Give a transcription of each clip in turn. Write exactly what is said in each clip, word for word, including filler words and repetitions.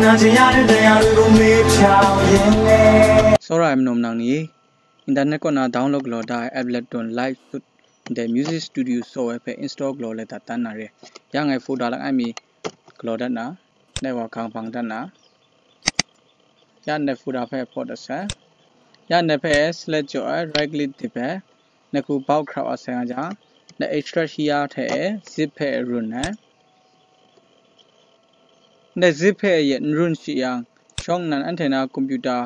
နာကျင်ရတဲ့တရားတွေကိုမေ့ဖြောင့်ရင်နဲ့ စောရအမနုံမနင်နီ, internet ကောနာ download ကလော်ဒါ Ableton Live Suite တဲ့ Music Studio software ဖဲ install ကလော်လဲတာတန်းနာရဲ, ရငယ် folder လကအိုက်မီ ကလော်ဒတ်နာ, လဲဝါကံဖင်ဒတ်နာ, ရန်တဲ့ folder ဖဲ import တဆဲ, ရန်တဲ့ဖဲ select ကြော် right click တစ်ပဲ, နကူ bulk crop အဆဲငါကြောင့် န extract here ထဲ zip ဖဲ run နဲ့ န zip ဖဲအရဲ့ run ရှိအောင် ရှောင်းနန် antenna computer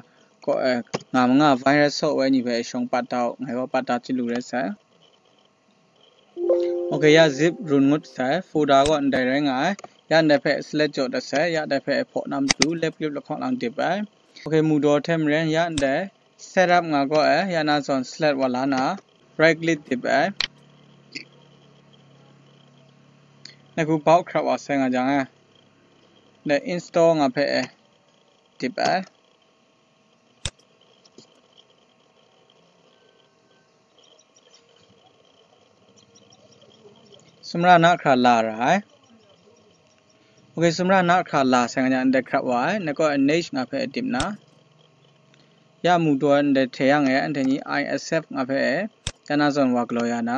ကောအဲ ငါမငါ virus software ညီဖဲ ရှောင်းပတ်တောက် ငါရောပတ်တာချစ်လူရဲဆဲ. Okay, ရ zip run ငုတ်ဆဲ folder ကော န်တိုင်ရဲငါ ရန်တဲ့ဖဲ select ကြော်တဆဲ, ရတဲ့ဖဲ import နမ်တူ left click လခေါင်လင် dip ပဲ. Okay, မူတော်ထဲမရဲ ရန်တဲ့ setup ငါကောအဲ ရန်နာ zone select ဝါလာနာ right click တစ်ပဲ. နကူ bulk crop အဆဲငါကြောင့်အဲ install ငါဖဲအဲ တစ်ပဲ. စမရနာခရလာရဟဲ. Okay, စမရနာခရလာဆဲငါကြောင့် န်တဲ့ crop ဝါအဲ နကော next ငါဖဲ dip နာ. ရမူတော် န်တဲ့ ထဲရငဲ န်တဲ့ညီ I accept ငါဖဲအဲ ရန်နာ zone ဝါကလော်ရနာ.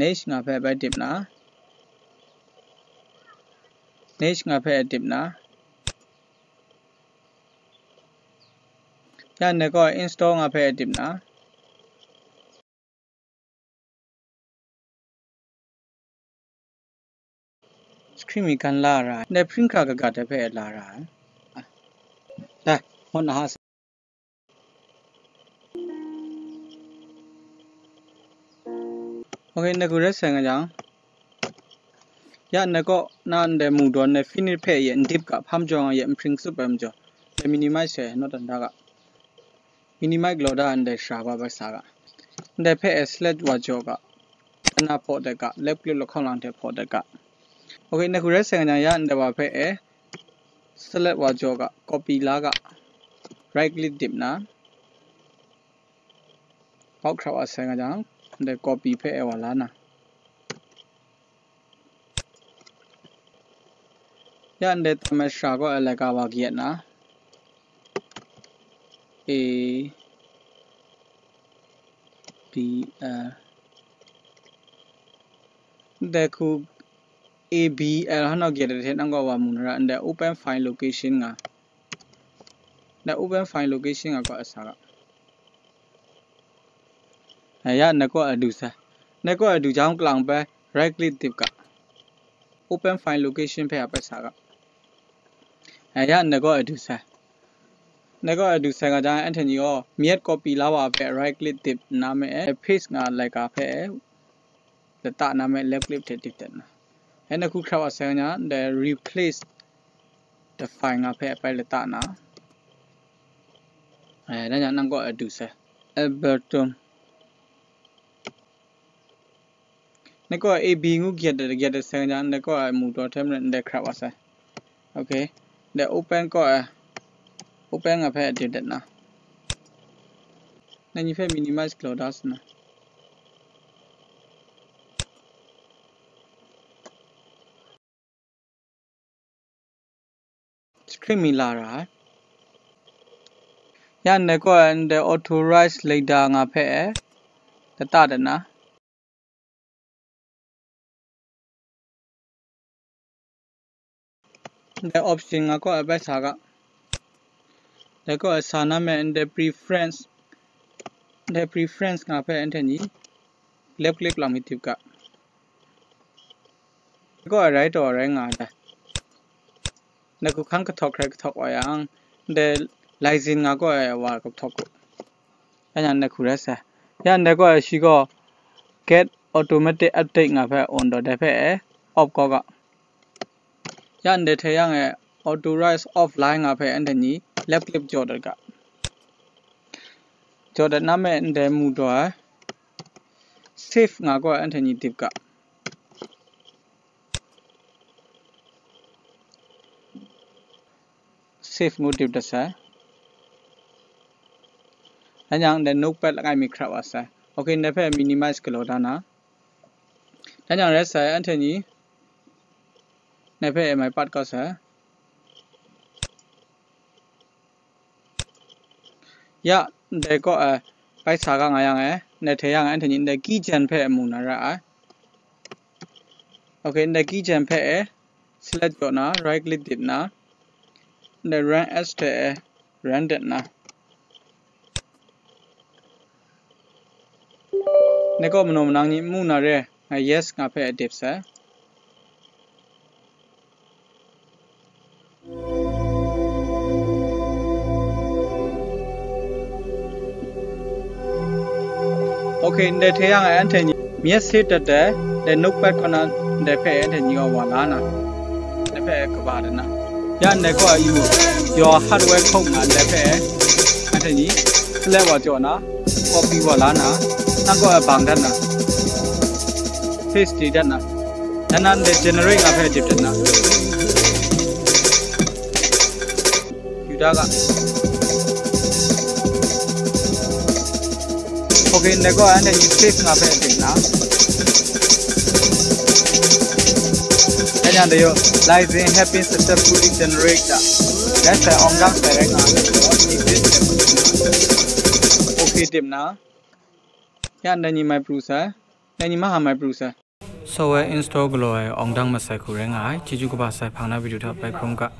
Next ငါဖဲ ပဲ dip နာ. Next ငါဖဲ dip နာ. ရန်တဲ့ကော install ငါဖဲ dip နာ. Screen မီ ကံလာရဟဲ, နဲ့ print ခါကဂါတဲဖဲ လာရဟဲ. ဒါ ဟောနဟာ Okay, နကူရဲဆဲငါကြောင့် ရန်တဲ့ကော နန်တဲ့မူတော် နဲ့ finish ဖဲရဲ့ dip က ဖမ်းကြောင်ရဲ့ print စုပ်ပဲမကျော် minimize ဆဲ not တန်ဒါက minimize ကလော်ဒါ န်တဲ့ ရှာပါပဲစားက န်တဲ့ဖဲ select ဝါကြော်က တနာ import တက left click လခေါင်လင်ထဲ import တက. Okay, နကူရဲဆဲငါကြောင့် ရန်တဲ့ဝါဖဲ select ဝါကြော်က copy လာက right click dip နာ. bulk crop အဆဲငါကြောင့် န်တဲ့ copy ဖဲ ဝါလာနာ. ရန်တဲ့ တမရှာကော အလဲကဝါကီယက်နာ. A B L တဲ့ခု A B L ဟောနော်ကီယက်တဲ့ နံကောဝါမူနရ န်တဲ့ open file location ငါ တဲ့ open file location ငါကောအစားက အရ နကောအဒူဆဲ နကောအဒူကြောင့် ကလောင်ပဲ right click dip က open file location ဖဲအပက်စားက အရ နကောအဒူဆဲ နကောအဒူဆဲက ဒါ Anthony ရော မြက် copy လာဝါဖဲ right click dip နာမည် paste ငါ like ဖဲ လတနာမည် left click ထဲ dip တက်နာ. အဲ နခု crop အဆဲက ညာ the replace the file ငါဖဲ အပိုင်လတနာ. အဲ ဒါ ညာ နကောအဒူဆဲ Ableton နကော A B ငူ get တဲ့ get တဲ့ဆဲက ညာ နကောအမူတော်ထဲမနဲ့ crop အဆဲ. Okay, the open ကော open ငါဖဲ dip တက်နာ. နညီဖဲ minimize ကလော်ဒါစနာ. Screen မီလာရဟဲ. ရန်တဲ့ကော န်တဲ့ authorize later ငါဖဲ တတတနာ. န်တဲ့ option ငါကောအဘက်စာက န်တဲ့ကောအစာနာမည် န်တဲ့ preference န်တဲ့ preference ငါဖဲ Anthony left click လောက်မီ tip က နကောအ right တော် right ငါဒါ နခုခန်းကထောက် ခရကထောက်ဝါယံ န်တဲ့ license ငါကောအဝါကထောက်ကို အညာ နခုရဲဆဲ ရန်တဲ့ကောအရှိကော get automatic update ငါဖဲ on တော်တဲ့ဖဲ off ကောက ရန်တဲ့ထဲရငယ် authorize offline ငါဖဲ Anthony left click ကြော်တက ကြော်တဲ့နာမည် န်တဲ့မူတော် save ငါကော Anthony dip က save ငူ dip တဆဲ အညာ န်တဲ့ notepad လကအိုက်မီ crop အဆဲ. Okay, နဖဲ minimize ကလော်ဒါနာ. ဒါကြောင့် ရဲဆဲ Anthony နဖဲ အမိုင်ပတ်ကောဆဲ Ya, ndai kaw e, bai sa ga nga yang e, ndai hte yang e, anhte ni ndai keygen hpe mu na ra ai. Okay, ndai keygen hpe e, select jaw na, right click dip na, ndai run as hte e, run dat na. Ndai kaw manaw manang ni mu na re, nga yes nga hpe e dip sai. Okay, ndai hte yang e anhte ni myit se dat de, ndai notepad kaw na ndai hpe anhte ni gaw wa la na, ndai hpe kaba dat na. Ya ndai kaw a yu, your hardware code nga ndai hpe anhte ni select wa jaw na, copy wa la na, nang kaw a bang dat na, paste di dat na, dan na ndai generate nga hpe dip dat na. Yu da ga. Okay, ndai kaw anhte ni save nga hpe dip na. Dan yang de yo, license have been successfully generated. That's the ong dang sai rai nga. Okay, dip na. Ya ndai ni mai pru sai. Ndai ni maha mai pru sai. Software install galaw ai ong dang masai hku rai nga ai. Chyeju kaba sai hpang na video hta bai hkrum ga.